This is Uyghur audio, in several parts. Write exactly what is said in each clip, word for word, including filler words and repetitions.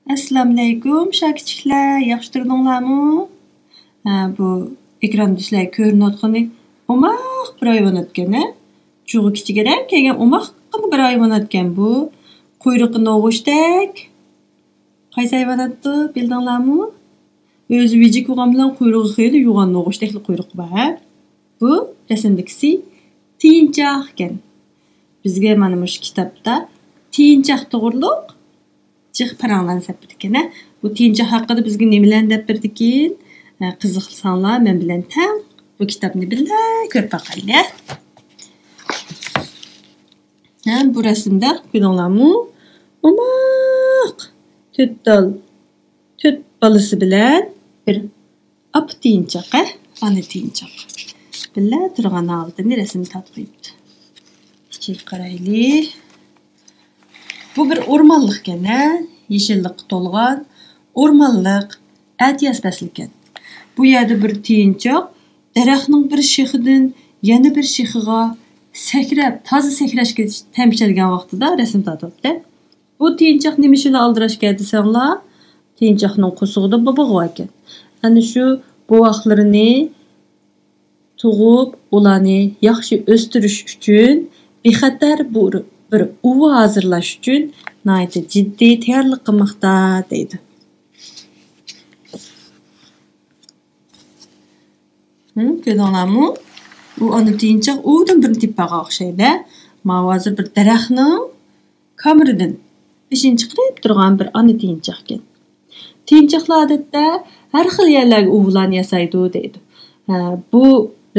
ئەسسالامۇئەلەيكۇم، شاكىچىكلەر، ياخشى تۇردۇڭلارمۇ؟ ھە، بۇ ئېكراندا سىلەرگە كۆرۈنۈۋاتقىنى ئوماق بىر ھايۋانات ئىكەن، ھە؟ چۇغى كىچىكرەك كەلگەن ئوماققىنا بىر ھايۋانات ئىكەن بۇ. قۇيرۇقى نوغۇچتەك. قايسى ھايۋاناتتۇ، بىلدىڭلارمۇ؟ ئۆزى ۋىجىك بولغان بىلەن قۇيرۇقى خېلى يوغان نوغۇچتەكلا قۇيرۇقى بار، ھە؟ بۇ رەسىمدىكىسى تىيىنچاق ئىكەن. بىزگە مانا مۇشۇ كىتابتا تىيىنچاق توغرۇلۇق جىق پاراڭلارنى سەپ بېرىدىكەن، ھە. بۇ تىيىنچاق ھەققىدە بىزگە نېمىلەرنى دەپ بېرىدىكىن؟ ھە، قىزىقساڭلار مەن بىلەن تەڭ بۇ كىتابنى بىللە كۆرۈپ باقايلى، ھە. ھە، بۇ رەسىمدە كۆردۈڭلارمۇ؟ ئوماق تۆت تال، تۆت بالىسى بىلەن بىر ئاپا تىيىنچاق، ھە؟ ئانا تىيىنچاق. بىللە تۇرغان ھالىتىنى رەسىم تارتىپ قويۇپتۇ. كېيىپ قارايلى. بۇ بىر ئورمانلىق ئىكەن، ھە؟ يېشىللىققا تولغان ئورمانلىق، ئەتىياز پەسلى ئىكەن. بۇ يەردە بىر تىيىنچاق دەرەخنىڭ بىر شېخىدىن يەنە بىر شېخىغا سەكرەپ، تازا سەكرەشكە تەمشەلگەن ۋاقتىدا رەسىم تارتىۋاتىدۇ. بۇ تىيىنچاق نېمە ئىش بىلەن ئالدىراشكەن دېسەڭلار، تىيىنچاقنىڭ قورسىقىدا بوۋاق بار ئىكەن. ئەنە شۇ بوۋاقلىرىنى تۇغۇپ، ئۇلارنى ياخشى ئۆستۈرۈش ئۈچۈن، بىخەتەر بۇ بىر ئۇۋا ھازىرلاش ئۈچۈن ناھايىتى جىددىي تەييارلىق قىلماقتا، دەيدۇ. ھە، كۆردۈڭلارمۇ؟ ئۇ ئانا تىيىنچاق ئۇدىن بىرنى تېپىپ بارغان ئوخشايدۇ. ماۋۇ ھازىر بىر دەرەخنىڭ كامىرىدىن بېشىنى چىقىرىپ تۇرغان بىر ئانا تىيىنچاقكەن. تىيىنچاقلار ئادەتتە ھەر خىل يەرلەرگە ئۇۋىلارنى ياسايدۇ دەيدۇ. ھە، بۇ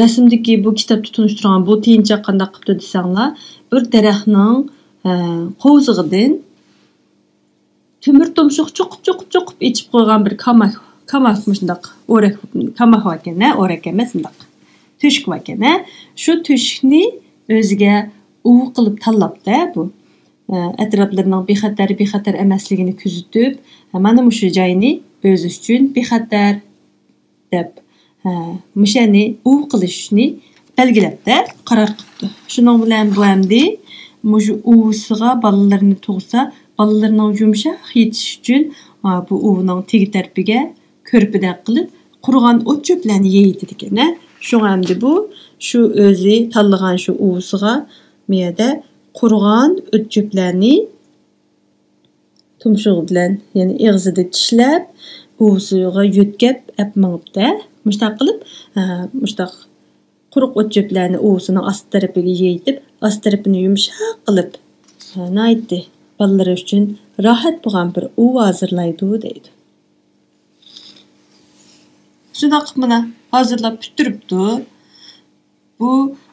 رەسىمدىكى بۇ كىتابتا تونۇشتۇرغان بۇ تىيىنچاق قانداق قىپتۇ دېسەڭلار، بىر دەرەخنىڭ، ھە، قوۋزىقىدىن تۆمۈر تۇمشۇق چوقۇپ، چوقۇپ، چوقۇپ ئېچىپ قويغان بىر كاماك، كاماك مۇشۇنداق ئورەك، كاماك باركەن، ھە، ئورەك ئەمەس، مۇنداق تۆشۈك باركەن، ھە. شۇ تۆشۈكنى ئۆزىگە ئۇۋا قىلىپ تاللاپتۇ، ھە، بۇ. ئە، ئەتراپلىرىنىڭ بىخەتەر، بىخەتەر ئەمەسلىكىنى كۆزىتىپ، مانا مۇشۇ جاينى ئۆزى ئۈچۈن بىخەتەر دەپ، ھە، مۇشۇنى ئۇۋا قىلىشنى بەلگىلەپتە قارار قىپتۇ. شۇنىڭ بىلەن بۇ ئەمدى مۇشۇ ئۇۋىسىغا بالىلىرىنى تۇغسا، بالىلىرىنىڭ يۇمشاق يېتىشى ئۈچۈن، ھە، بۇ ئۇۋىنىڭ تېگى تەرىپىگە كۆرپىدەك قىلىپ قۇرۇغان ئوت چۆپلەرنى يېيىتىدىكەن، ھە. شۇڭا ئەمدى بۇ شۇ ئۆزى تاللىغان شۇ ئۇۋىسىغا مۇ يەردە قۇرۇغان ئوت چۆپلەرنى تۇمشۇقى بىلەن، يەنى ئېغىزىدا چىشلەپ، ئۇۋىسىغا يۆتكەپ ئەپ مېڭىپتۇ. مۇشۇنداق قىلىپ، ھە، مۇشۇنداق قۇرۇق ئوت چۆپلەرنى ئۇۋىسىنىڭ ئاستى تەرىپىگە يېيىتىپ، ئاستى تەرىپىنى يۇمشاق قىلىپ، ھە، ناھايىتى بالىلىرى ئۈچۈن راھەت بولغان بىر ئۇۋا ھازىرلايدۇ دەيدۇ. شۇنداق قىلىپ مانا ھازىرلاپ پۈتتۈرۈپتۇ. بۇ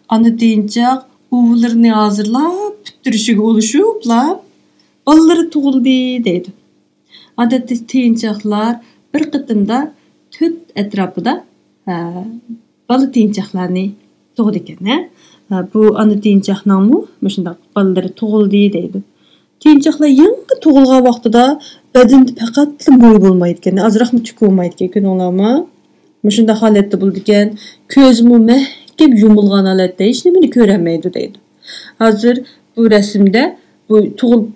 ئانا تىيىنچاق ئۇۋىلىرىنى ھازىرلاپ پۈتتۈرۈشىگە ئولىشىپلا، بالىلىرى تۇغۇلدى دەيدۇ. ئادەتتە تىيىنچاقلار بىر قېتىمدا تۆت ئەتراپىدا، ھە، بالا تىيىنچاقلارنى تۇغىدىكەن، ھە. ھە، بۇ ئانا تىيىنچاقنىڭمۇ مۇشۇنداق بالىلىرى تۇغۇلدى دەيدۇ. تىيىنچاقلار يېڭى تۇغۇلغان ۋاقتىدا بەدىنىدە پەقەتلا موي بولمايدىكەن، ئازراقمۇ تۈك بولمايدىكەن، كۆرۈڭلارمۇ؟ مۇشۇنداق ھالەتتە بولىدىكەن، كۆزىمۇ مەھكەم يۇمۇلغان ھالەتتە ھېچنېمىنى كۆرەلمەيدۇ دەيدۇ. ھازىر بۇ رەسىمدە بۇ تۇغۇلۇپ،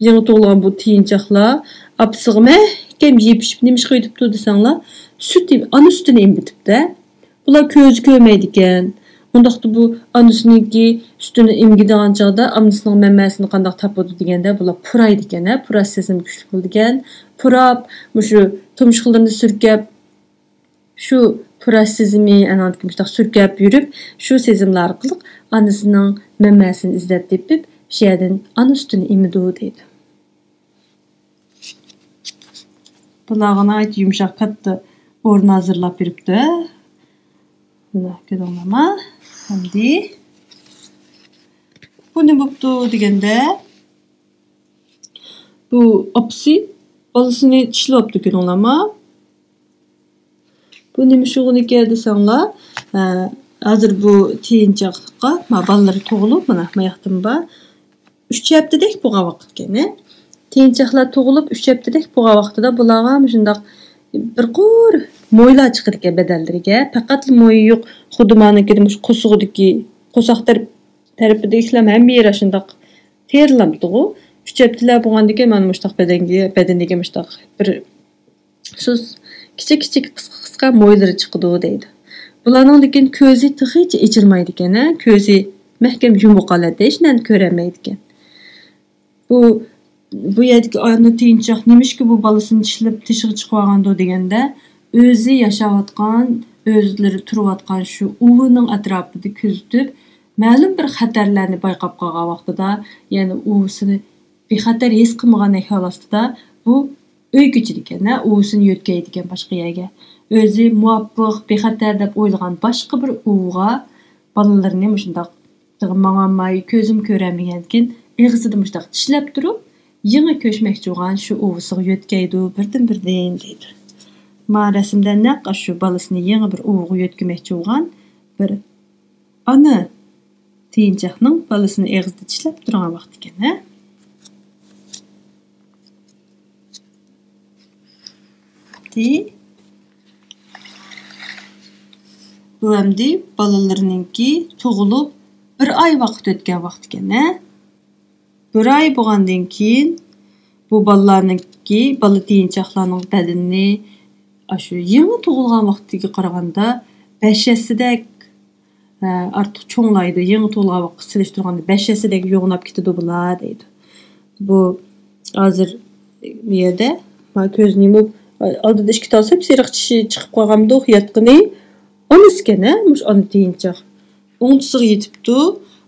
يېڭى تۇغۇلغان بۇ تىيىنچاقلار ئاپىسىغا مەھكەم يېپىشىپ نېمە ئىش قىلىۋېتىپتۇ دېسەڭلار، سۈت، ئانا سۈتىنى ئېمىۋېتىپتۇ. بۇلار كۆزى كۆرمەيدىكەن. ئۇنداقتا بۇ ئانىسىنىڭكى سۈتىنى ئېمىگىدىغان چاغدا ئانىسىنىڭ مەمەسىنى قانداق تاپىدۇ دېگەندە، بۇلار پۇرايدىكەن، ھە، پۇراش سېزىمى كۈچلۈك بولىدىكەن. پۇراپ، مۇشۇ تۇمشۇقلىرىنى سۈركەپ، شۇ پۇراش سېزىمى ئانىڭدىكى مۇشۇنداق سۈركەپ يۈرۈپ، شۇ سېزىملار ئارقىلىق ئانىسىنىڭ مەمەسىنى ئىزدەپ تېپىپ، شۇ يەردىن ئانا سۈتىنى ئېمىدۇ دەيدۇ. بۇلارغا ناھايىتى يۇمشاق، كاتتا ئورۇن ھازىرلاپ بېرىپتۇ. مانا، كۆردۈڭلارما؟ ئەمدى بۇ نېمە بوپتۇ دېگەندە، بۇ ئاپىسى بالىسىنى چىشلىۋاپتۇ، كۆردۈڭلارما؟ بۇ نېمە شۇغۇنىكەن دېسەڭلار، ھە، ھازىر بۇ تىيىنچاقلىققا ما بالىلىرى تۇغۇلۇپ، مانا، ماياقتىن بار. ئۈچ ھەپتىدەك بولغان ۋاقىتكەن، ھە؟ تىيىنچاقلار تۇغۇلۇپ، ئۈچ ھەپتىدەك بولغان ۋاقتىدا بۇلارغا مۇشۇنداق بىر قۇر مويلار چىقىدىكەن بەدەنلىرىگە. پەقەتلا مويى يوق، خۇددى مانىڭكىدە مۇشۇ قورسىقىدىكى، قورساق تەرەپ، تەرىپىدىكىلەر ھەممە يېرى شۇنداق تېرىلامتىغۇ. ئۈچ ھەپتىلەر بولغاندىكىن مانا مۇشتاق بەدەنگە، بەدىنىگە مۇشتاق بىر سۇس، كىچىك كىچىك، قىسقا قىسقا مويلىرى چىقىدۇ دەيدۇ. بۇلارنىڭ لېكىن كۆزى تېخىچە ئېچىلمايدىكەن، ھە؟ كۆزى مەھكەم يۇمۇق ھالەتتە، ھېچ نەرسىنى كۆرەلمەيدىكەن. بۇ، بۇ يەردىكى ئانا تىيىنچاق نېمىشقا بۇ بالىسىنى چىشلەپ تېشىغا چىقىۋالغاندۇ دېگەندە، ئۆزى ياشاۋاتقان، ئۆزلىرى تۇرۇۋاتقان شۇ ئۇۋىنىڭ ئەتراپىدا كۆزىتىپ، مەلۇم بىر خەتەرلەرنى بايقاپ قالغان ۋاقتىدا، يەنى ئۇۋىسىنى بىخەتەر ھېس قىلمىغان ئەھۋال ئاستىدا بۇ ئۆيگە كېچىدىكەن، ھە، ئۇۋىسىنى يۆتكەيدىكەن باشقا يەرگە. ئۆزى مۇۋاپىق، بىخەتەر دەپ ئويلىغان باشقا بىر ئۇۋىغا بالىلىرىنى مۇشۇنداق ماڭالماي، كۆزۈم كۆرەلمىگەندىكىن ئېغىزىدا مۇشۇنداق چىشلەپ تۇرۇپ، يېڭى كۆچمەكچى بولغان شۇ ئۇۋىسىغا يۆتكەيدۇ بىردىن-بىردىن دەيدۇ. ما رەسىمدە نەق شۇ بالىسىنى يېڭى بىر ئۇۋىغا يۆتكىمەكچى بولغان بىر ئانا تىيىنچاقنىڭ بالىسىنى ئېغىزدا چىشلەپ تۇرغان ۋاقتى ئىكەن، ھە؟ دى. بۇ ئەمدى بالىلىرىنىڭكى تۇغۇلۇپ بىر ئاي ۋاقىت ئۆتكەن ۋاقتى ئىكەن، ھە؟ بىر ئاي بولغاندىن كېيىن بۇ بالىلارنىڭكى، بالا تىيىنچاقلارنىڭ بەدىنى ئاشۇ يېڭى تۇغۇلغان ۋاقتىگە قارىغاندا بەش ھەسسىدەك، ئە، ئارتۇق چوڭلايدۇ. يېڭى تۇغۇلغان ۋاقىتقا سېلىشتۇرغاندا بەش ھەسسىدەك يوغىناپ كېتىدۇ بۇلار، دەيدۇ. بۇ ھازىر بۇ يەردە، ما، كۆزنى يۇمۇپ، ئالدىدا ئىككى تال سەپسېرىق چىشى چىقىپ قالغانمىدۇ، ياتقىنى. ئانىسىكەن، ھە، مۇشۇ ئانا تىيىنچاق. ئوڭدىسىغا يېتىپتۇ.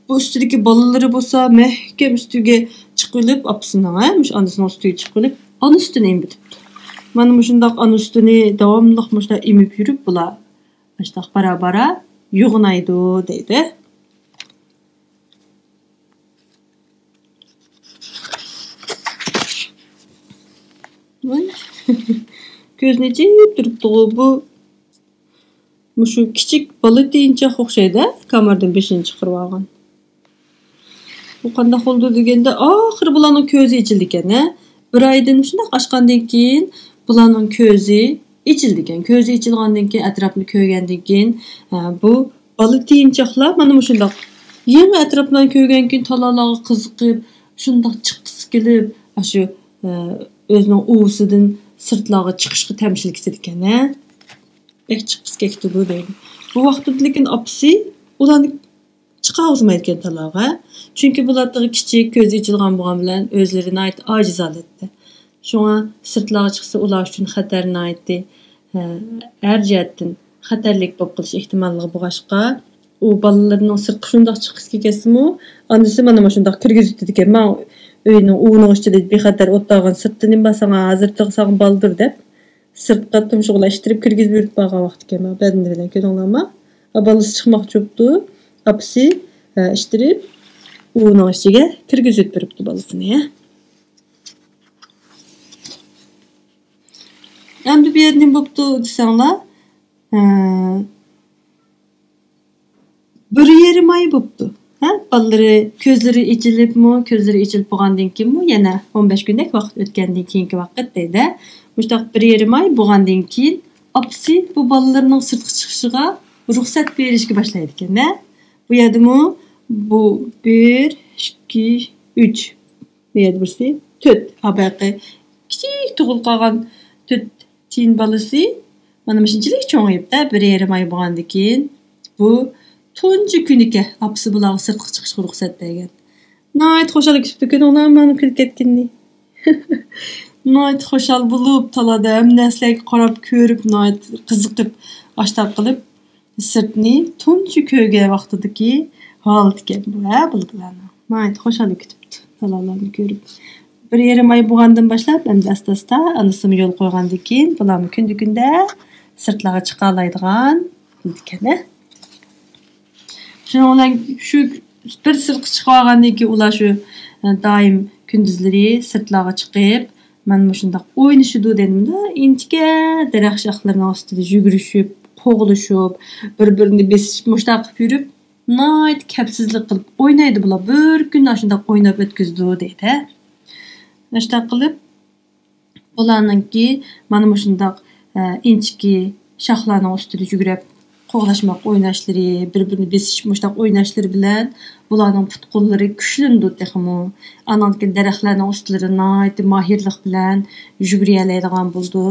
بۇ ئۈستىدىكى بالىلىرى بولسا مەھكەم ئۈستىگە چىقىۋېلىپ، ئاپىسىنىڭ، ھە، مۇشۇ ئانىسىنىڭ ئۈستىگە چىقىۋېلىپ، ئانا سۈتىنى ئېمىتىپتۇ. مانا مۇشۇنداق ئانا سۈتىنى داۋاملىق مۇشۇنداق ئېمىپ يۈرۈپ، بۇلار مۇشۇنداق بارا-بارا يوغىنايدۇ، دەيدۇ. ۋاي. كۆزنى ئېچىپ تۇرۇپتىغۇ بۇ. مۇشۇ كىچىك بالا تىيىنچاق ئوخشايدۇ، كاماردىن بېشىنى چىقىرىۋالغان. بۇ قانداق بولىدۇ دېگەندە، ئاخىرى بۇلارنىڭ كۆزى ئېچىلىدىكەن، ھە؟ بىر ئايدىن شۇنداق ئاچقاندىن كېيىن بۇلارنىڭ كۆزى ئېچىلىدىكەن. كۆزى ئېچىلغاندىن كېيىن، ئەتراپنى كۆرگەندىن كېيىن، ھە، بۇ بالا تىيىنچاقلار مانا مۇشۇنداق يېڭى ئەتراپلارنى كۆرگەندىن كېيىن تالاغا قىزىقىپ، شۇنداق چىققۇسى كېلىپ، ئاشۇ، ئە، ئۆزىنىڭ ئۇۋىسىدىن سىرتلارغا چىقىشقا تەمشىلىك كېتىدىكەن، ھە؟ بەك چىققۇسى كەتتىغۇ دەيدۇ. بۇ ۋاقىتتا لېكىن ئاپىسى ئۇلارنى چىقارغۇزمايدىكەن تالاغا. چۈنكى بۇلار تېخى كىچىك، كۆزى ئېچىلغان بولغان بىلەن ئۆزلىرى ناھايىتى ئاجىز ھالەتتە. شۇڭا سىرتلارغا چىقسا ئۇلار ئۈچۈن خەتەر ناھايىتى، ھە، ھەر جەھەتتىن خەتەرلىك بولۇپ قېلىش ئېھتىماللىقى بولغاچقا، ئۇ بالىلىرىنىڭ سىرتقا شۇنداق چىققۇسى كەلسىمۇ، ئانىسى مانا مۇشۇنداق كىرگۈزۈۋېتىدىكەن. ماڭا ئۆينىڭ ئۇۋىنىڭ ئىچىدە بىخەتەر ئولتۇرغان سىرتتا نېمە بار ساڭا، ھازىر تېخى ساڭا بالدۇر دەپ، سىرتقا تۇمشۇقلا ئىتتىرىپ كىرگۈزۈپ يۈرۈپ بارغان ۋاقتىكەن، بەدىنى بىلەن كۆرۈڭلارما. بالىسى چىقماقچى بوپتۇ. ئاپىسى، ئە، ئىتتىرىپ ئۇۋىنىڭ ئىچىگە كىرگۈزۈپ بېرىپتۇ بالىسىنى. ئەمدى بۇ يەردە نېمە بوپتۇ دېسەڭلار، ئە، بىر يېرىم ئاي بوپتۇ. ھە؟ بالىلىرى كۆزلىرى ئېچىلىپمۇ، كۆزلىرى ئېچىلىپ بولغاندىن كېيىنمۇ يەنە ئون بەش كۈندەك ۋاقىت ئۆتكەندىن كېيىنكى ۋاقىت دەيدۇ. مۇشۇنداق بىر يېرىم ئاي بولغاندىن كېيىن ئاپىسى بۇ بالىلىرىنىڭ سىرتقا چىقىشىغا رۇخسەت بېرىشكە باشلايدىكەن. ھە؟ بۇ يەردىمۇ بۇ بىر، ئىككى، ئۈچ. بۇ يەردە بىرسى تۆت. ھا، بايىقى كىچىك تۇغۇلۇپ قالغان تۆت تىيىن بالىسى مانا مۇشۇنچىلىك چوڭىيىپتۇ، بىر يېرىم ئاي بولغاندىن كېيىن بۇ تۇنجى كۈنىكەن ئاپىسى بۇلارغا سىرتقا چىقىشقا رۇخسەت بەرگەن. ناھايىتى خۇشال كۈتۈپتۇ، كۆرۈڭلار، مانا كۈلۈپ كەتكىنىنى. ناھايىتى خۇشال بولۇپ، تالادا ھەممە نەرسىلەرگە قاراپ، كۆرۈپ، ناھايىتى قىزىقىپ، ئاشتاق قىلىپ، سىرتنى تۇنجى كۆرگەن ۋاقتىدىكى ھالىتىكەن بۇ، ھە، بۇلارنىڭ. ناھايىتى خۇشال كۈتۈپتۇ، بالىلارنى كۆرۈپ. بىر يېرىم ئاي بولغاندىن باشلاپ، ئەمدى ئاستا-ئاستا ئانىسىمۇ يول قويغاندىن كېيىن، بالامۇ كۈندە-كۈندە سىرتلارغا چىقالايدىغان بولىدىكەن، ھە. شۇنىڭ بىلەن شۇ بىر سىرتقا چىقىۋالغاندىن كېيىن، ئۇلار شۇ، ئە، دائىم كۈندۈزلىرى سىرتلارغا چىقىپ، مانا مۇشۇنداق ئوينىشىدۇ دېدىمدە، ئىنچىكە دەرەخ شاخلىرىنىڭ ئۈستىدە يۈگۈرۈشۈپ، قوغلىشىپ، بىر-بىرىنى بېسىشىپ، مۇشۇنداق قىلىپ يۈرۈپ، ناھايىتى كەپسىزلىك قىلىپ ئوينايدۇ بۇلار. بىر كۈننى ئاشۇنداق ئويناپ ئۆتكۈزىدۇ دەيدۇ. ئاشۇنداق قىلىپ، بۇلارنىڭكى مانا مۇشۇنداق، ئە، ئىنچىكە شاخلارنىڭ ئۈستىدە يۈگۈرۈپ، قوغلاشماق ئويناشلىرى، بىر-بىرىنى بېسىش مۇشۇنداق ئويناشلىرى بىلەن بۇلارنىڭ پۇت-قوللىرى كۈچلىنىدۇ تېخىمۇ. ئانىڭدىن كېيىن دەرەخلەرنىڭ ئۈستىلىرى ناھايىتى ماھىرلىق بىلەن يۈگۈرۈۋېلەيدىغان بولىدۇ.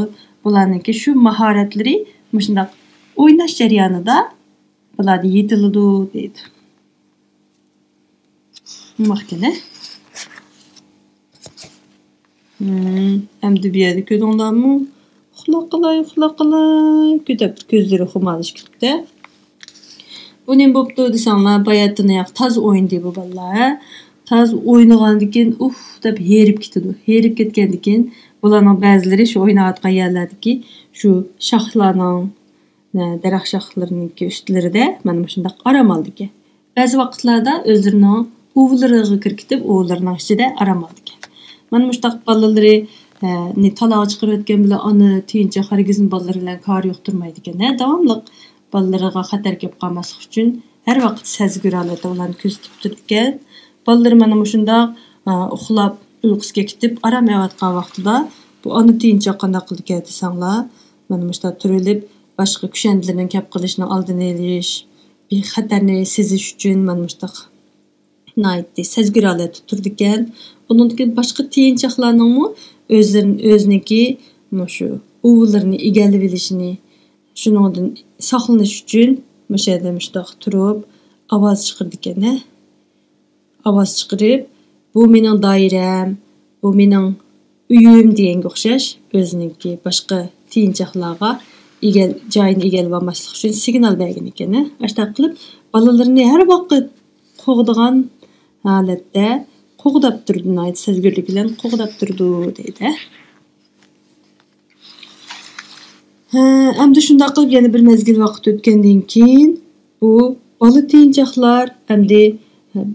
بۇلارنىڭكى شۇ ماھارەتلىرى مۇشۇنداق ئويناش جەريانىدا بۇلاردا يېتىلىدۇ دەيدۇ. ماقكىنە. ئەمدى بۇ يەردە كۆردۈڭلارمۇ؟ ئۇخلاپ قالاي، ئۇخلاپ قالاي، كۆتەپتۇ كۆزلىرى خۇمارلىشىپ كېتىپتۇ. بۇ نېمە بوپتۇ دېسەڭلار، باياتىن ئاياق تازا ئوينىدى بۇ بالىلار، ھە؟ تازا ئوينىغاندىن كېيىن، ئۇھ دەپ ھېرىپ كېتىدۇ. ھېرىپ كەتكەندىن كېيىن، بۇلارنىڭ بەزىلىرى شۇ ئويناۋاتقان يەرلەردىكى شۇ شاخلارنىڭ، دەرەخ شاخلىرىنىڭكى ئۈستلىرىدە مانا مۇشۇنداق ئارام ئالىدىكەن. بەزى ۋاقىتلاردا ئۆزلىرىنىڭ ئۇۋىلىرىغا كىرىپ كېتىپ، ئۇۋىلىرىنىڭ ئىچىدە ئارام ئالىدىكەن. مانا مۇشۇنداق بالىلىرى، ئە، نى تالاغا چىقىرىۋەتكەن بىلەن ئانا تىيىنچاق ھەرگىزمۇ بالىلىرى بىلەن كارى يوق تۇرمايدىكەن. ھە، داۋاملىق بالىلىرىغا خەتەر كەپ قالماسلىق ئۈچۈن ھەر ۋاقىت سەزگۈر ھالەتتە ئۇلارنى كۆزىتىپ تۇرىدىكەن. بالىلىرى مانا مۇشۇنداق، ئە، ئۇخلاپ، ئۇيقۇسىغا كېتىپ ئارام ئېلىۋاتقان ۋاقتىدا بۇ ئانا تىيىنچاق قانداق قىلىدىكەن دېسەڭلار، مانا مۇشۇنداق تۈرۈلۈپ، باشقا كۈشەندىلەرنىڭ كەپ قېلىشىنىڭ ئالدىنى ئېلىش، بىخەتەرنى سېزىش ئۈچۈن مانا مۇشۇنداق ناھايىتى سەزگۈر ھالەتتە تۇرىدىكەن. ئۇنىڭدىن كېيىن باشقا تىيىنچاقلارنىڭمۇ ئۆزلىرىنى، ئۆزىنىڭكى مۇشۇ ئۇۋىلىرىنى ئىگىلىۋېلىشىنى، شۇنىڭدىن ساقلىنىش ئۈچۈن مۇشۇ يەردە مۇشۇنداق تۇرۇپ ئاۋاز چىقىرىدىكەن، ھە. ئاۋاز چىقىرىپ، «بۇ مېنىڭ دائىرەم، بۇ مېنىڭ ئۆيۈم» دېگەنگە ئوخشاش، ئۆزىنىڭكى باشقا تىيىنچاقلارغا ئىگە-، جايىنى ئىگىلىۋالماسلىق ئۈچۈن سىگنال بەرگەن ئىكەن. ئاشۇنداق قىلىپ، بالىلىرىنى ھەر ۋاقىت قوغدىغان ھالەتتە قوغداپ تۇرىدۇ، ناھايىتى سەزگۈرلۈك بىلەن قوغداپ تۇرىدۇ، دەيدۇ. ھە، ئەمدى شۇنداق قىلىپ يەنە بىر مەزگىل ۋاقىت ئۆتكەندىن كېيىن، بۇ بالا تىيىنچاقلار ئەمدى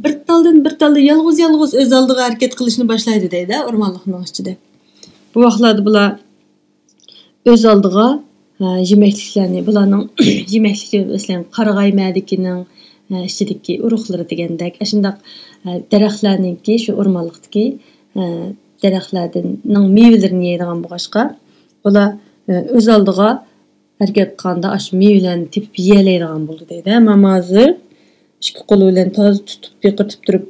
بىر تالدىن بىر تالدا يالغۇز-يالغۇز ئۆز ئالدىغا ھەرىكەت قىلىشنى باشلايدۇ دەيدۇ، ئورمانلىقنىڭ ئىچىدە. بۇ ۋاقىتلاردا بۇلار ئۆز ئالدىغا، ھە، يېمەكلىكلەرنى، بۇلارنىڭ يېمەكلىكى، مەسىلەن، قارىغاي مەدىكىنىڭ، ھە، ئىچىدىكى ئۇرۇقلىرى دېگەندەك، ئاشۇنداق، ھە، دەرەخلەرنىڭكى، شۇ ئورمانلىقتىكى، ھە، دەرەخلەرنىڭ مېۋىلىرىنى يەيدىغان بولغاچقا، بۇلار، ھە، ئۆز ئالدىغا ھەرىكەت قىلغاندا ئاشۇ مېۋىلەرنى تېپىپ يېيەلەيدىغان بولدى دەيدۇ. ھە، مانا ھازىر ئىككى قولى بىلەن تازا تۇتۇپ، بېقىرتىپ تۇرۇپ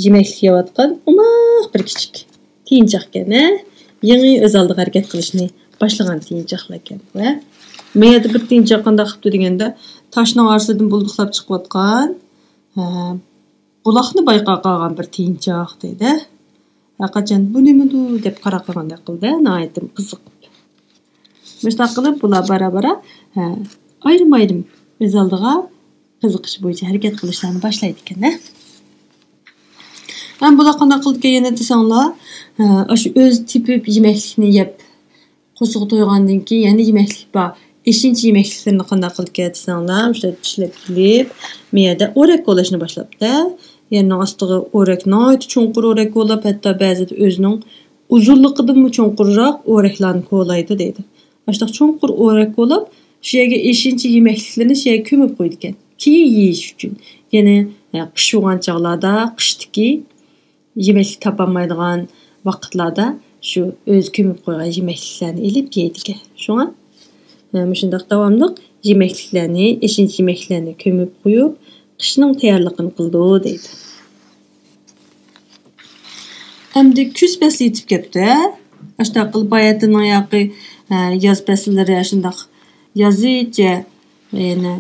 يېمەكلىك يەۋاتقان ئوماق بىر كىچىك تىيىنچاقكەن، ھە؟ يېڭى ئۆز ئالدىغا ھەرىكەت قىلىشنى باشلىغان تىيىنچاقلاركەن بۇ، ھە؟ ما يەردە بىر تىيىنچاق قانداق قىپتۇ دېگەندە، تاشنىڭ ئارىسىدىن بۇلدۇقلاپ چىقىۋاتقان، ھە، بۇلاقنى بايقاپ قالغان بىر تىيىنچاق دەيدۇ. ھەرقاچان «بۇ نېمىدۇ؟» دەپ قاراپ قالغاندەك قىلدى، ناھايىتى قىزىقىپ. مۇشۇنداق قىلىپ بۇلار بارا-بارا، ھە، ئايرىم-ئايرىم ئۆز ئالدىغا قىزىقىش بويىچە ھەرىكەت قىلىشلارنى باشلايدىكەن، ھە. ھەم بۇلار قانداق قىلىدىكەن يەنە دېسەڭلار، ھە، ئاشۇ ئۆزى تېپىپ يېمەكلىكنى يەپ، قورسىقى تويغاندىن كېيىن يەنە يېمەكلىك بار. ئېشىنچا يېمەكلىكلىرىنى قانداق قىلىدىكەن دېسەڭلار، مۇشۇنداق چىشلەپ كېلىپ، ما يەردە ئورەك كولاشنى باشلاپتۇ. يەرنىڭ ئاستىغا ئورەك، ناھايىتى چوڭقۇر ئورەك كولاپ، ھەتتا بەزىدە ئۆزىنىڭ ئۇزۇنلۇقىدىنمۇ چوڭقۇرراق ئورەكلارنى كولايدۇ دەيدۇ. ئاشۇنداق چوڭقۇر ئورەك كولاپ، شۇ يەرگە ئېشىنچا يېمەكلىكلىرىنى شۇ يەرگە كۆمۈپ قويىدىكەن. كېيىن يېيىش ئۈچۈن. يەنى، ھە، قىش بولغان چاغلاردا، قىشتىكى يېمەكلىك تاپالمايدىغان ۋاقىتلاردا شۇ ئۆزى كۆمۈپ قويغان يېمەكلىكلەرنى ئېلىپ يەيدىكەن. شۇڭا، ئە، مۇشۇنداق داۋاملىق يېمەكلىكلەرنى، ئېشىنچا يېمەكلىكلەرنى كۆمۈپ قويۇپ، قىشنىڭ تەييارلىقىنى قىلىدۇ دەيدۇ. ئەمدى كۈز پەسلى يېتىپ كەپتۇ، ھە؟ ئاشۇنداق قىلىپ باياتىننىڭ ياقى، ئە، ياز پەسىللىرى ئاشۇنداق يازىچە يەنە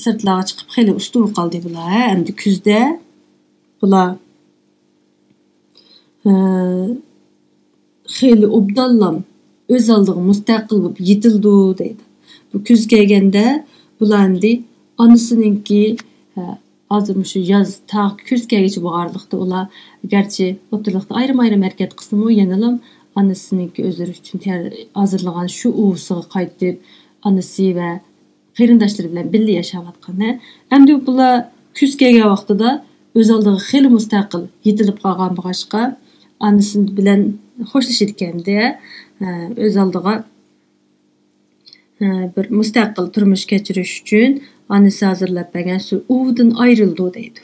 سىرتلارغا چىقىپ خېلى ئۇستا بولۇپ قالدى بۇلار، ھە؟ ئەمدى كۈزدە بۇلار، ھە، خېلى ئوبدانلام ئۆز ئالدىغا مۇستەقىل بولۇپ يېتىلىدۇ دەيدۇ. بۇ كۈز كەلگەندە بۇلار ئەمدى ئانىسىنىڭكى، ھە، ھازىر مۇشۇ ياز، تا كۈز كەلگۈچە بولغانلىقتا ئۇلار گەرچە ئوتتۇرىلىقتا ئايرىم-ئايرىم ھەرىكەت قىلسىمۇ، يەنىلام ئانىسىنىڭكى ئۆزلىرى ئۈچۈن تەييار-، ھازىرلىغان شۇ ئۇۋىسىغا قايتىپ، ئانىسى ۋە قېرىنداشلىرى بىلەن بىللە ياشاۋاتقان. ئەمدى بۇلار كۈز كەلگەن ۋاقتىدا ئۆز ئالدىغا خېلى مۇستەقىل يېتىلىپ قالغان بولغاچقا، ئانىسى بىلەن خوشلىشىدىكەن-دە، ئۆز ئالدىغا، بىر مۇستەقىل تۇرمۇش كەچۈرۈش ئۈچۈن ئانىسى ھازىرلاپ بەرگەن شۇ ئۇۋىدىن ئايرىلىدۇ دەيدۇ.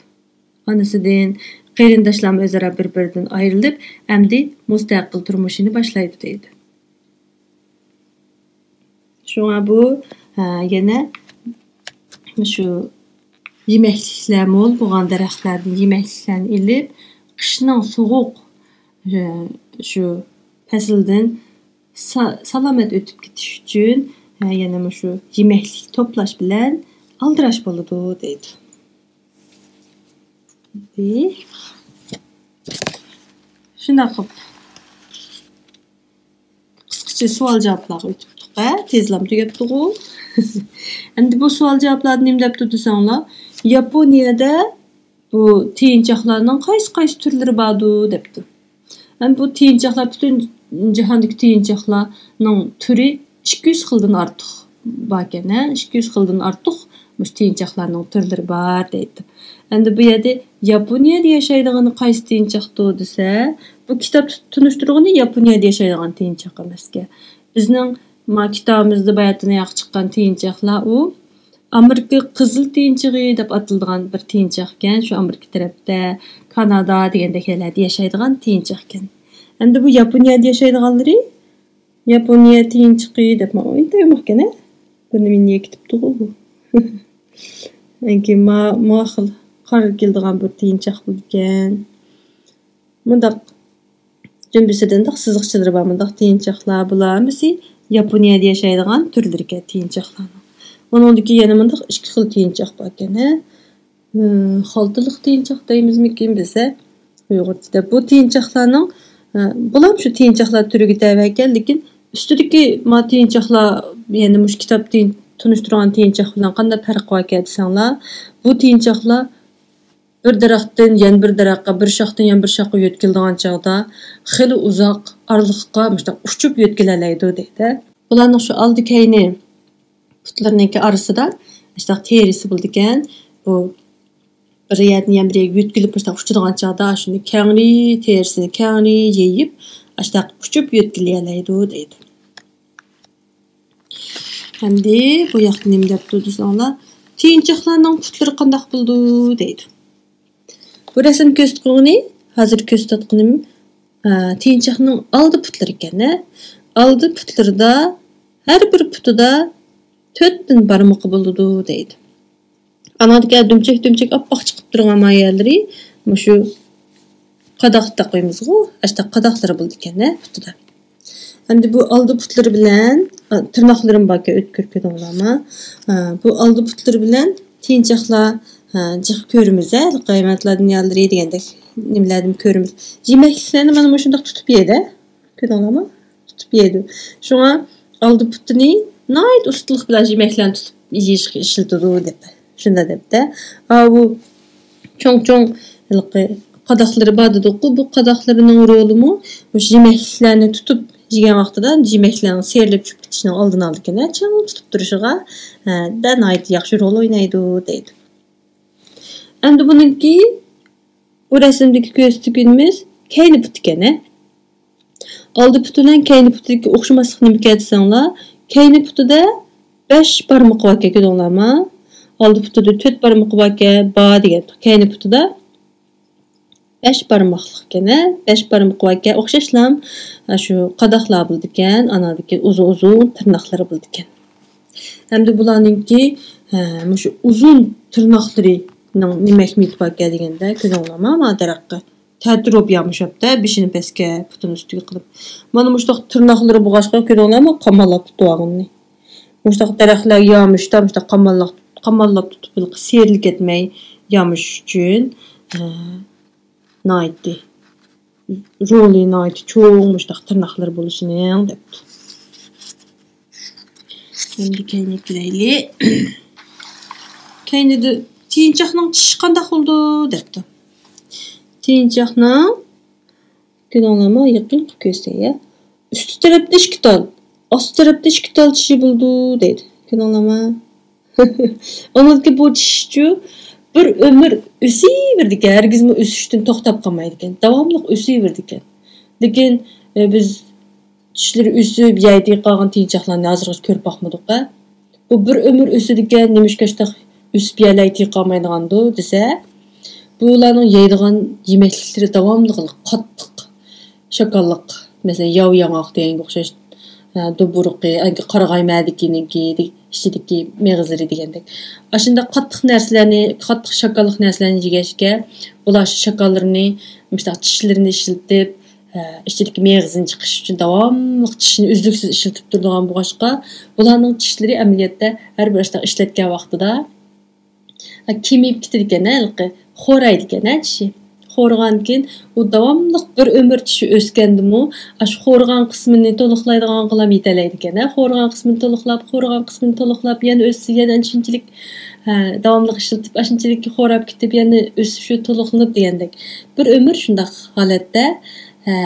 ئانىسىدىن، قېرىنداشلارمۇ ئۆزئارا بىر-بىرىدىن ئايرىلىپ، ئەمدى مۇستەقىل تۇرمۇشىنى باشلايدۇ دەيدۇ. شۇڭا بۇ، ھە، يەنە شۇ يېمەكلىكلەر مول بولغان دەرەخلەردىن يېمەكلىكلەرنى ئېلىپ، قىشنىڭ سوغۇق، ئە، شۇ پەسلىدىن سا-، سالامەت ئۆتۈپ كېتىش ئۈچۈن، ھە، يەنە مۇشۇ يېمەكلىك توپلاش بىلەن ئالدىراش بولىدۇ، دەيدۇ. شۇنداق قىلىپ، قىسقىچە سوئال-جاۋابلارغا ئۆتۈپتۇق، ھە؟ تېزلام تۈگەپتىغۇ. ئەمدى بۇ سوئال-جاۋابلاردا نېمە دەپتۇ دېسەڭلار، ياپونىيەدە بۇ تېيىنچاقلارنىڭ قايسى، قايسى تۈرلىرى باردۇ دەپتۇ. ئەمدى بۇ تېيىنچاقلار، پۈتۈن جاھاندىكى تېيىنچاقلارنىڭ تۈرى ئىككى يۈز خىلدىن ئارتۇق باركەن، ھە؟ ئىككى يۈز خىلدىن ئارتۇق مۇشۇ تېيىنچاقلارنىڭ تۈرلىرى بار دەيدۇ. ئەمدى بۇ يەردە ياپونىيەدە ياشايدىغىنى قايسى تېيىنچاقتۇ دېسە، بۇ كىتاب تونۇشتۇرغىنى ياپونىيەدە ياشايدىغان تېيىنچاق ئەمەسكەن. بىزنىڭ ما كىتابىمىزدا باياتىن ياقى چىققان تېيىنچاقلار ئۇ ئامېرىكا قىزىل تېيىنچىقى دەپ ئاتىلىدىغان بىر تېيىنچاقكەن. شۇ ئامېرىكا تەرەپتە، كانادا دېگەندەك يەرلەردە ياشايدىغان تېيىنچاقكەن. ئەمدى بۇ ياپونىيەدە ياشايدىغانلىرى ياپونىيە تېيىنچىقى دەپ، ئۇ ئىنتايىن يومۇرغان-ە. بۇنى مېنى يېكىتىپتىغۇ بۇ. كېيىن ما، ما خىل قارا كېلىدىغان بىر تېيىنچاق بولىدىكەن. مۇنداق دۈمبىسىدە مۇنداق سىزىقچىلىرى بار، مۇنداق تېيىنچاقلار. بۇلار ھەممىسى ياپونىيەدە ياشايدىغان تۈرلىرىكەن تېيىنچاقلارنىڭ. ئۇنىڭدىكى يەنە مۇنداق ئىككى خىل تېيىنچاق باركەن، ھە؟ ئىم، خالتىلىق تېيىنچاق دەيمىزمىكىن بىزە ئۇيغۇرچىدا. بۇ تېيىنچاقلارنىڭ، ئە، بۇلام شۇ تېيىنچاقلار تۈرىگە تەۋەكەن، لېكىن ئۈستىدىكى ما تېيىنچاقلار، يەنى مۇشۇ كىتاب تېيىن-، تونۇشتۇرغان تېيىنچاق بىلەن قانداق پەرقى باركەن دېسەڭلار، بۇ تېيىنچاقلار بىر دەرەختىن يەنە بىر دەرەخكە، بىر شاختىن يەنە بىر شاخقا يۆتكىلىدىغان چاغدا خېلى ئۇزاق ئارىلىققا مۇشۇنداق ئۇچۇپ يۆتكىلەلەيدۇ دەيدۇ. بۇلارنىڭ شۇ ئالدى كەينى پۇتلىرىنىڭكى ئارىسىدا مۇشۇنداق تېرىسى بولىدىكەن. بۇ بىر يەردىن يەنە بىر يەرگە يۆتكىلىپ مۇشۇنداق ئۇچىدىغان چاغدا شۇنى كەڭرى، تېرىسىنى كەڭرى يېيىپ، مۇشۇنداق ئۇچۇپ يۆتكىلىيەلەيدۇ دەيدۇ. ئەمدى بۇ ياقتا نېمە دەپتۇ دېسەڭلار، تېيىنچاقلارنىڭ پۇتلىرى قانداق بولىدۇ دەيدۇ. بۇ رەسىم كۆرسىتىپ قويغىنى، ھازىر كۆرسىتىۋاتقىنىم، ئە، تېيىنچاقنىڭ ئالدى پۇتلىرى ئىكەن، ھە. ئالدى پۇتلىرىدا، ھەر بىر پۇتىدا تۆتتىن بارمىقى بولىدۇ دەيدۇ. ئانىڭدىكى دۈمچەك-دۈمچەك ئاپئاق چىقىپ تۇرغان ما يەرلىرى مۇشۇ قاداق دەپ قويىمىزغۇ، ئاشۇنداق قاداقلىرى بولىدىكەن، ھە، پۇتىدا. ئەمدى بۇ ئالدى پۇتلىرى بىلەن، ئا، تىرناقلىرىمۇ باركەن، ئۆتكۈر كۆرۈڭلارما. ئا، بۇ ئالدى پۇتلىرى بىلەن تېيىنچاقلار، ئا، جىق كۆرىمىز، ھە، ھېلىقى ھايۋاناتلار دۇنيالىرى دېگەندەك نېمىلەردىن كۆرىمىز. يېمەكلىكلەرنى مانا مۇشۇنداق تۇتۇپ يەيدۇ. كۆردۈڭلارمۇ؟ تۇتۇپ يەيدۇ. شۇڭا ئالدى پۇتىنى ناھايىتى ئۇستىلىق بىلەن يېمەكلەرنى تۇتۇپ يېيىشكە ئىشلىتىدۇ دەپ، شۇنداق دەپتە. ئاۋۇ چوڭ-چوڭ ھېلىقى قاداقلىرى بار دېدۇققۇ، بۇ قاداقلىرىنىڭ رولىمۇ مۇشۇ يېمەكلىكلەرنى تۇتۇپ يېگەن ۋاقتىدا يېمەكلەرنىڭ سىيرىلىپ چۈشۈپ كېتىشىنىڭ ئالدىنى ئالىدىكەن، چىڭ تۇتۇپ تۇرۇشىغا، ھە، دە ناھايىتى ياخشى رول ئوينايدۇ دەيدۇ. ئەمدى بۇنىڭكى بۇ رەسىمدىكى كۆرسىتىۋاتقىنىمىز كەينى پۇتى ئىكەن، ھە. ئالدى پۇتى بىلەن كەينى پۇتىدىكى ئوخشىماسلىق نېمىكەن دېسەڭلار، كەينى پۇتىدا بەش بارمىقى باركەن، كۆردۈڭلارما؟ ئالدى پۇتىدا تۆت بارمىقى باركەن، بار دېگەن. كەينى پۇتىدا بەش بارماقلىق ئىكەن، ھە؟ بەش بارمىقى باركەن، ئوخشاشلا شۇ قاداقلار بولىدىكەن، ئاناندىكى ئۇزۇن-ئۇزۇن تىرناقلىرى بولىدىكەن. ئەمدى بۇلارنىڭكى، ھە، مۇشۇ ئۇزۇن تىرناقلىرىنىڭ نېمە ئەھمىيىتى باركەن دېگەندە، كۆرۈڭلارما، مانا دەرەخكە تەتۈر بولۇپ يامىشاپتۇ، بېشىنى پەسكە، پۇتىنى ئۈستىگە قىلىپ. مانا مۇشۇنداق تىرناقلىرى بولغاچقا، كۆرۈڭلارما، قاماللاپ تۇتۇۋالغىنىنى. مۇشۇنداق دەرەخلەر يامىشىدا، مۇشۇنداق قاماللاپ، قاماللاپ تۇتۇپ، ھېلىقى سىيرىلىپ كەتمەي يامىشىش ئۈچۈن، ھە، ناھايىتى، رولى ناھايىتى چوڭ مۇشۇنداق تىرناقلىرى بولۇشىنىڭ دەپتۇ. ئەمدى كەينىگە كېلەيلى. كەينىدە تېيىنچاقنىڭ چىشى قانداق بولىدۇ دەپتۇ. تېيىنچاقنىڭ، كۆردۈڭلارما، يېقىنقى كۆرسەي، يا. ئۈستى تەرەپتە ئىككى تال، ئاستى تەرەپتە ئىككى تال چىشى بولىدۇ دەيدۇ. كۆردۈڭلارما؟ ئۇنىڭدىكى بۇ چىشىچۇ بىر ئۆمۈر ئۆسۈۋېرىدىكەن، ھەرگىزمۇ ئۆسۈشتىن توختاپ قالمايدىكەن، داۋاملىق ئۆسۈۋېرىدىكەن. لېكىن، ئە، بىز چىشلىرى ئۆسۈپ يەردە قالغان تېيىنچاقلارنى ھازىرغىچە كۆرۈپ باقمىدۇق-ھە. بۇ بىر ئۆمۈر ئۆسىدىكەن، نېمىشقا شۇنداق ئۆسۈپ يەرلەر تېگىپ قالمايدىغاندۇ دېسە، بۇلارنىڭ يەيدىغان يېمەكلىكلىرى داۋاملىق قاتتىق شاكاللىق، مەسىلەن، ياۋ ياڭاق دېگەنگە ئوخشاش، دوبۇرۇقى، قارىغاي مەدىكىنىڭكى، ئىچىدىكى مېغىزلىرى دېگەندەك. ئاشۇنداق قاتتىق نەرسىلەرنى، قاتتىق شاكاللىق نەرسىلەرنى يېگەچكە، ئۇلار شۇ شاكاللىرىنى، مۇشۇنداق چىشلىرىنى ئىشلىتىپ، ئىچىدىكى مېغىزىنى چىقىرىش ئۈچۈن داۋاملىق چىشىنى ئۈزلۈكسىز ئىشلىتىپ تۇرىدىغان بولغاچقا، بۇلارنىڭ چىشلىرى ئەمەلىيەتتە ھەر بىر ئاشۇنداق ئىشلەتكەن ۋاقتىدا كېمىيىپ كېتىدىكەن، ھېلىقى خورايدىكەن چىشى. خورىغاندىن كېيىن ئۇ داۋاملىق بىر ئۆمۈر چىشى ئۆسكەندىمۇ، ئاشۇ خورىغان قىسمىنى تولۇقلايدىغانغىلا يېتەلەيدىكەن. خورىغان قىسمىنى تولۇقلاپ، خورىغان قىسمىنى تولۇقلاپ، يەنە ئۆسسە، يەنە ئانچىلىك، ھە، داۋاملىق ئىشلىتىپ، ئاشۇنچىلىك خوراپ كېتىپ، يەنە ئۆسۈپ، شۇ تولۇقلىنىپ دېگەندەك. بىر ئۆمۈر شۇنداق ھالەتتە، ھە،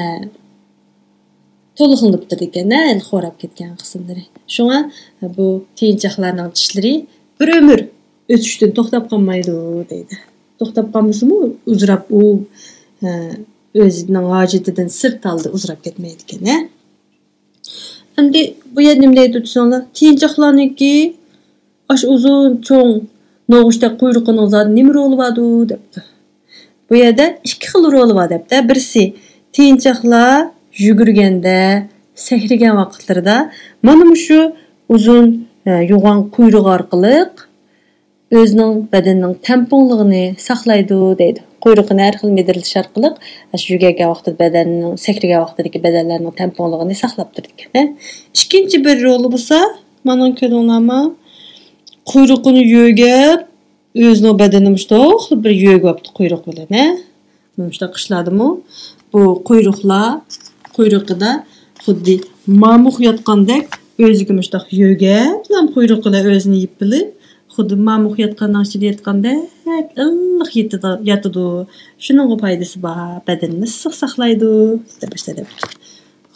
تولۇقلىنىپ تۇرىدىكەن، ھە، خوراپ كەتكەن قىسىملىرى. شۇڭا بۇ تېيىنچاقلارنىڭ چىشلىرى بىر ئۆمۈر ئۆسۈشتىن توختاپ قالمايدۇ دەيدۇ. توختاپ قالمىسىمۇ ئۇزراپ ئۇ، ھە، ئۆزىنىڭ ھاجىتىدىن سىرت ھالدا ئۇزراپ كەتمەيدىكەن، ھە. ئەمدى بۇ يەردە نېمە دەيدۇ دېسەڭلار، تېيىنچاقلارنىڭكى ئاشۇ ئۇزۇن چوڭ نوغۇچتەك قۇيرۇقىنىڭ زادى نېمە رولى باردۇ دەپتۇ. بۇ يەردە ئىككى خىل رولى بار دەپتۇ. بىرسى، تېيىنچاقلار يۈگۈرگەندە، سەكرىگەن ۋاقىتلىرىدا مانا مۇشۇ ئۇزۇن، ئە، يوغان قۇيرۇقى ئارقىلىق ئۆزىنىڭ بەدىنىنىڭ تەڭپۇڭلۇقىنى ساقلايدۇ دەيدۇ. قۇيرۇقىنى ھەر خىل مىدىرلىتىش ئارقىلىق ئاشۇ يۈگۈرگەن ۋاقتىدا بەدەننىڭ، سەكرىگەن ۋاقتىدىكى بەدەنلەرنىڭ تەڭپۇڭلۇقىنى ساقلاپ تۇرىدىكەن. ئىككىنچى بىر رولى بولسا، مانا كۆردۈڭلارمۇ؟ قۇيرۇقىنى يۆگەپ، ئۆزىنىڭ بەدىنىنى مۇشتاق بىر يۆگەپتۇ قۇيرۇق بىلەن، ھە؟ مۇشتاق قىشلاردىمۇ بۇ قۇيرۇقلار، قۇيرۇقىدا خۇددى مامۇق ياتقاندەك ئۆزىگە مۇشتاق يۆگەپلا قۇيرۇقى بىلەن ئۆزىنى يېپىلىپ، خۇددى مامۇق ياتقاننىڭ ئىچىدە ياتقاندەك ئىللىق يېتىدۇ، ياتىدۇ. شۇنىڭغا پايدىسى بار، بەدىنىنى ئىسسىق ساقلايدۇ، دەپ باشلايدۇ.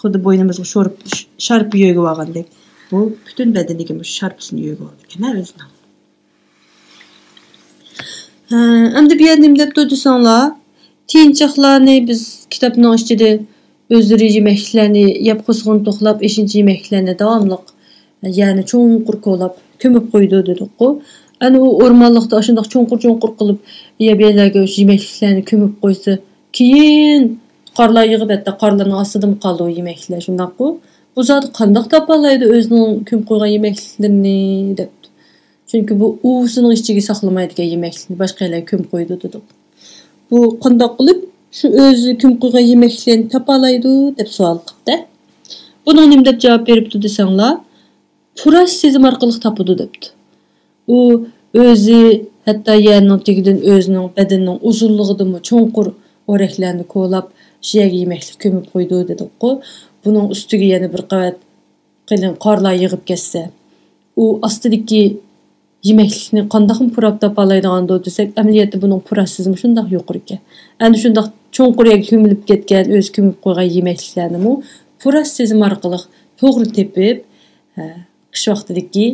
خۇددى بوينىمىزغا شورپ-، شارپا يۆگىۋالغاندەك، بۇ پۈتۈن بەدىنىگە مۇشۇ شارپىسىنى يۆگىۋالىدىكەن ئۆزىنىڭ. ھە، ئەمدى بۇ يەردە نېمە دەپتۇ دېسەڭلار، تېيىنچاقلارنى بىز كىتابنىڭ ئىچىدە ئۆزلىرى يېمەكلىكلەرنى يەپ قوسىقىنى توقلاپ، ئېشىنچا يېمەكلىكلەرنى داۋاملىق، يەنى چوڭقۇر كولاپ، كۆمۈپ قويىدۇ دېدۇققۇ. ئەنە ئۇ ئورمانلىقتا ئاشۇنداق چوڭقۇر-چوڭقۇر قىلىپ يەپ يەرلەرگە شۇ يېمەكلىكلەرنى كۆمۈپ قويسا، كېيىن قارلار يېغىپ، ھەتتا قارلارنىڭ ئاستىدىمۇ قالىدۇ يېمەكلىكلەر، شۇنداققۇ؟ بۇ زادى قانداق تاپالايدۇ ئۆزىنىڭ كۆمۈپ قويغان يېمەكلىكلىرىنى دەپتۇ. چۈنكى بۇ ئۇۋىسىنىڭ ئىچىگە ساقلىمايدىكەن يېمەكلىكنى، باشقا يەرلەرگە كۆمۈپ قويىدۇ دېدۇق. بۇ قانداق قىلىپ شۇ ئۆزى كۆمۈپ قويغان يېمەكلىكلەرنى تاپالايدۇ دەپ سوئال قىپتۇ. بۇنىڭ نېمە دەپ جاۋاب بېرىپتۇ دېسەڭلار، پۇراش سېزىم ئارقىلىق تاپىدۇ دەپتۇ. ئۇ ئۆزى ھەتتا يەرنىڭ تېگىدىن ئۆزىنىڭ بەدىنىنىڭ ئۇزۇنلۇقىدىنمۇ چوڭقۇر ئورەكلەرنى كولاپ، شۇ يەرگە يېمەكلىك كۆمۈپ قويىدۇ دېدۇققۇ. بۇنىڭ ئۈستىگە يەنە بىر قەۋەت قېلىن قارلار يېغىپ كەتسە، ئۇ ئاستىدىكى يېمەكلىكنى قانداقمۇ پۇراپ تاپالايدىغاندۇ دېسەك، ئەمەلىيەتتە بۇنىڭ پۇراش سېزىمى شۇنداق يۇقىرىكەن. ئەنە شۇنداق چوڭقۇر يەرگە كۆمۈلۈپ كەتكەن، ئۆزى كۆمۈپ قويغان يېمەكلىكلەرنىمۇ پۇراش سېزىمى ئارقىلىق توغرا تېپىپ، ھە، قىش ۋاقتىدىكى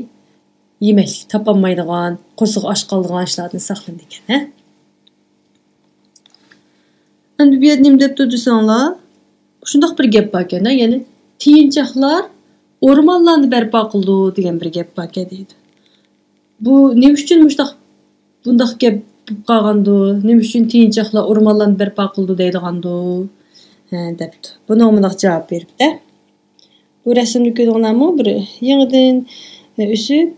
يېمەكلىك تاپالمايدىغان، قورسىقى ئاچ قالىدىغان ئىشلاردىن ساقلىنىدىكەن، ھە؟ ئەمدى بۇ يەردە نېمە دەپتۇ دېسەڭلار، شۇنداق بىر گەپ باركەن، يەنى تېيىنچاقلار ئورمانلارنى بەرپا قىلىدۇ دېگەن بىر گەپ باركەن دەيدۇ. بۇ نېمە ئۈچۈن مۇشۇنداق، بۇنداق گەپ بولۇپ قالغاندۇ؟ نېمە ئۈچۈن تېيىنچاقلار ئورمانلارنى بەرپا قىلىدۇ دەيدىغاندۇ؟ ھە، دەپتۇ. بۇنىڭغا مۇنداق جاۋاب بېرىپتۇ. بۇ رەسىمنى كۆردۈڭلارمۇ؟ بىر يېڭىدىن ئۆسۈپ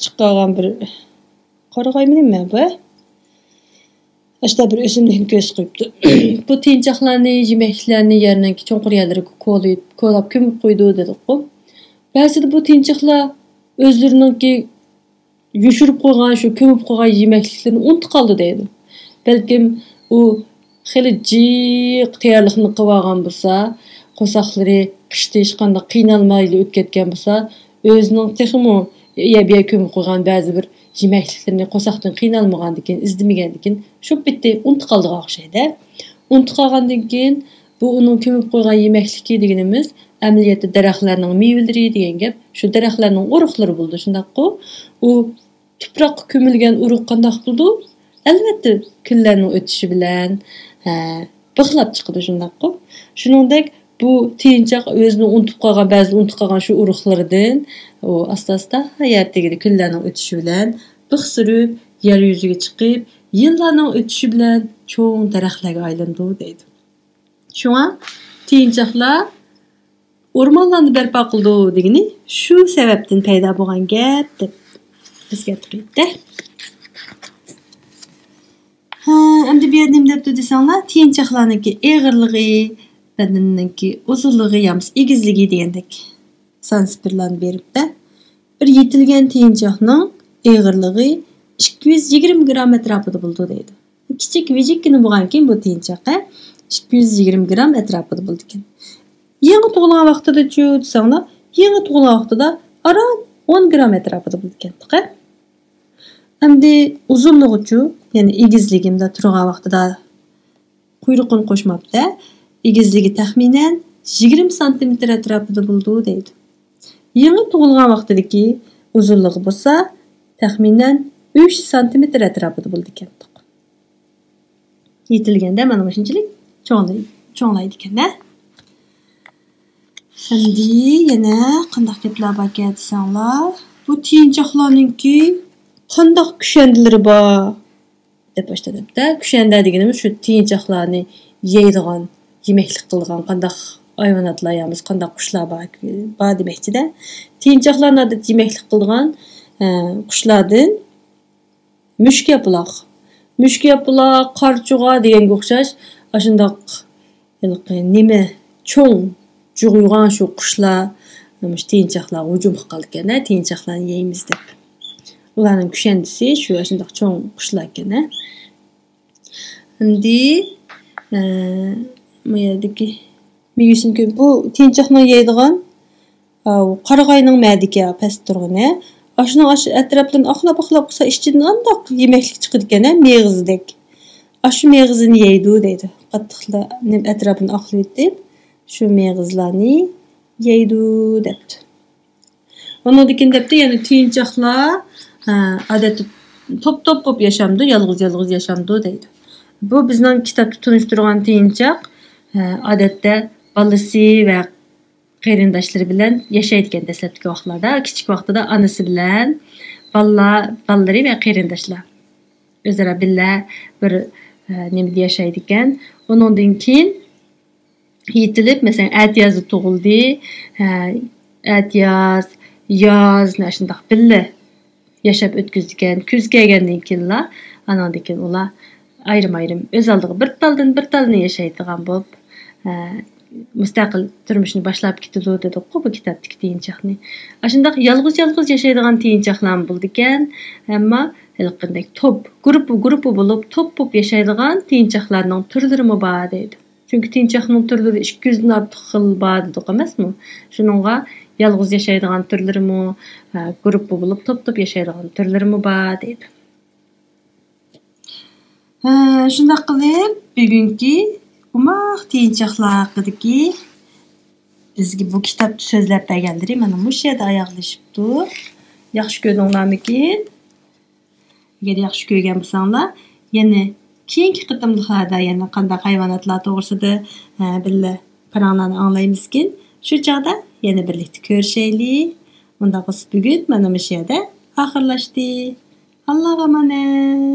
چىققان بىر قارىغايمۇ نېمە بۇ؟ ئاشۇنداق بىر ئۆسۈملۈكنى كۆرسىتىپ قويۇپتۇ. بۇ تېيىنچاقلارنى، يېمەكلىكلەرنى يەرنىڭكى چوڭقۇر يەرلىرىگە كولاپ، كولاپ كۆمۈپ قويىدۇ دېدۇققۇ. بەزىدە بۇ تېيىنچاقلار ئۆزلىرىنىڭكى يوشۇرۇپ قويغان، شۇ كۆمۈپ قويغان يېمەكلىكلىرىنى ئۇنتۇپ قالىدۇ دەيدۇ. بەلكىم ئۇ خېلى جىق تەييارلىقنى قىلىۋالغان بولسا، قورساقلىرى قىشتا ھېچقانداق قىينالمايلا ئۆتۈپ كەتكەن بولسا، ئۆزىنىڭ تېخىمۇ يەر بۇ يەر كۆمۈپ قويغان بەزى بىر يېمەكلىكلىرىنى قورساقتىن قىينالمىغاندىكىن، ئىزدىمىگەندىكىن، شۇ پېتى ئۇنتۇپ قالىدىغان ئوخشايدۇ. ئۇنتۇپ قالغاندىن كېيىن، بۇ ئۇنىڭ كۆمۈپ قويغان يېمەكلىكى دېگىنىمىز ئەمەلىيەتتە دەرەخلەرنىڭ مېۋىلىرى دېگەن گەپ، شۇ دەرەخلەرنىڭ ئۇرۇقلىرى بولىدۇ، شۇنداققۇ؟ ئۇ تۇپراققا كۆمۈلگەن ئۇرۇق قانداق بولىدۇ؟ ئەلۋەتتە، كۈنلەرنىڭ ئۆتۈشى بىلەن، ھە، بىخلاپ چىقىدۇ، شۇنداققۇ؟ شۇنىڭدەك بۇ تېيىنچاق ئۆزىنىڭ ئۇنتۇپ قالغان، بەزىدە ئۇنتۇپ قالغان شۇ ئۇرۇقلىرىدىن ئۇ ئاستا-ئاستا يەر تېگىدە كۈنلەرنىڭ ئۆتۈشى بىلەن بىخسىرىپ يەر يۈزىگە چىقىپ، يىللارنىڭ ئۆتۈشى بىلەن چوڭ دەرەخلەرگە ئايلىنىدۇ دەيدۇ. شۇڭا تېيىنچاقلار ئورمانلارنى بەرپا قىلىدۇ دېگىنى شۇ سەۋەبتىن پەيدا بولغان گەپ دەپ ئەسكەرتىپ قويۇپتۇ. ھە، ئەمدى بۇ يەردە نېمە دەپتۇ دېسەڭلار، تىيىنچاقلارنىڭكى ئېغىرلىقى، بەدىنىنىڭكى ئۇزۇنلۇقى يامىسا ئېگىزلىكى دېگەندەك سان سىپىرلارنى بېرىپتۇ. بىر يېتىلگەن تىيىنچاقنىڭ ئېغىرلىقى ئىككى يۈز يىگىرمە گرام ئەتراپىدا بولىدۇ دەيدۇ. كىچىك ۋىجىككىنە بولغانكىن بۇ تىيىنچاق ئىككى يۈز يىگىرمە گرام ئەتراپىدا بولىدىكەن. يېڭى تۇغۇلغان ۋاقتىدىچۇ دېسەڭلار، يېڭى تۇغۇلغان ۋاقتىدا ئاران ئون گرام ئەتراپىدا بولىدىكەن. ئەمدى ئۇزۇنلۇقىچۇ، يەنى ئېگىزلىكىمدە تۇرغان ۋاقتىدا قۇيرۇقىنى قوشماپتە، ئېگىزلىكى تەخمىنەن يىگىرمە سانتىمېتىر ئەتراپىدا بولىدۇ دەيدۇ. يېڭى تۇغۇلغان ۋاقتىدىكى ئۇزۇنلۇقى بولسا تەخمىنەن ئۈچ سانتىمېتىر ئەتراپىدا بولىدىكەن. يېتىلگەندە مانا مۇشۇنچىلىك چوڭلاي-، چوڭلايدىكەن-دە. ئەمدى يەنە قانداق گەپلەر باركەن دېسەڭلار، بۇ تىيىنچاقلارنىڭكى قانداق كۈشەندىلىرى بار؟ دەپ باشلاپتۇ. كۈشەندە دېگىنىمىز شۇ تىيىنچاقلارنى يەيدىغان، يېمەكلىك قىلىدىغان قانداق ھايۋاناتلار يامىسا قانداق قۇشلار بار، بار دېمەكچىدە. تىيىنچاقلارنى ئادەتتە يېمەكلىك قىلىدىغان، ئە، قۇشلاردىن مۈشۈك ياپىلاق. مۈشۈك ياپىلاق، قارچۇغا دېگەنگە ئوخشاش ئاشۇنداق ھېلىقى نېمە، چوڭ، جۇغىيغان شۇ قۇشلار، مۇشۇ تىيىنچاقلارغا ھۇجۇم قىلىدىكەن، تىيىنچاقلارنى يەيمىز دەپ. ئۇلارنىڭ كۈشەندىسى شۇ ئاشۇنداق چوڭ قۇشلار ئىكەن. ئەمدى، ئە، بۇ يەردىكى مېۋىسىنى كۆ-، بۇ تىيىنچاقنىڭ يەيدىغان، ئاۋۇ، قارىغاينىڭ مەدىكى پەستە تۇرغىنى. ئاشۇنىڭ ئاش-، ئەتراپلىرىنى ئاقلاپ، ئاقلاپ قىلسا، ئىچىدىن ئانداق يېمەكلىك چىقىدىكەن، مېغىزدەك. ئاشۇ مېغىزىنى يەيدۇ دەيدۇ. قاتتىقلا نېمە ئەتراپىنى ئاقلىۋېتىپ، شۇ مېغىزلارنى يەيدۇ دەپتۇ. ئۇنىڭدىن كېيىن دەپتۇ، يەنە تىيىنچاقلار، ھە، ئادەتتە توپ-توپ بولۇپ ياشامدۇ، يالغۇز-يالغۇز ياشامدۇ دەيدۇ. بۇ بىزنىڭ كىتابتا تونۇشتۇرغان تىيىنچاق، ھە، ئادەتتە بالىسى ۋە قېرىنداشلىرى بىلەن ياشايدىكەن دەسلەپتىكى ۋاقىتلاردا. كىچىك ۋاقتىدا ئانىسى بىلەن بالىلار، بالىلىرى ۋە قېرىنداشلار ئۆزئارا بىللە بىر، ئە، نېمىدە ياشايدىكەن. ئۇنىڭدىن كېيىن يېتىلىپ، مەسىلەن، ئەتىيازدا تۇغۇلدى، ئە، ئەتىياز، يازنى ئاشۇنداق بىللە ياشاپ ئۆتكۈزىدىكەن. كۈز كەلگەندىن كېيىنلا، ئاناندىن كېيىن ئۇلار ئايرىم-ئايرىم ئۆز ئالدىغا بىر تالدىن بىر تالنى ياشايدىغان بولۇپ، ئە، مۇستەقىل تۇرمۇشنى باشلاپ كېتىدۇ دېدۇققۇ بۇ كىتابتىكى تىيىنچاقنى. ئاشۇنداق يالغۇز-يالغۇز ياشايدىغان تىيىنچاقلارمۇ بولىدىكەن. ئەمما ھېلىقىدەك توپ، گۇرۇپپا-گۇرۇپپا بولۇپ، توپ بولۇپ ياشايدىغان تىيىنچاقلارنىڭ تۈرلىرىمۇ بار دەيدۇ. چۈنكى تىيىنچاقنىڭ تۈرلىرى ئىككى يۈزدىن ئارتۇق خىل بار دېدۇق ئەمەسمۇ؟ شۇنىڭغا يالغۇز ياشايدىغان تۈرلىرىمۇ، ھە، گۇرۇپپا بولۇپ توپ-توپ ياشايدىغان تۈرلىرىمۇ بار دەيدۇ. ھە، شۇنداق قىلىپ بۈگۈنكى ئوماق تىيىنچاقلار ھەققىدىكى بىزگە بۇ كىتابتا سۆزلەپ بەرگەنلىرى مانا مۇشۇ يەردە ئاياغلىشىپتۇ. ياخشى كۆردۈڭلارمىكىن؟ ئەگەر ياخشى كۆرگەن بولساڭلار، يەنە كېيىنكى قېتىملىقلاردا يەنە قانداق ھايۋاناتلار توغرىسىدا، ھە، بىللە پاراڭلارنى ئاڭلايمىزكىن. شۇ چاغدا يەنە بىرلىكتە كۆرۈشەيلى. ئۇنداق بولسا بۈگۈن مانا مۇشۇ يەردە ئاخىرلاشتى. ئاللاغا ئامانەت.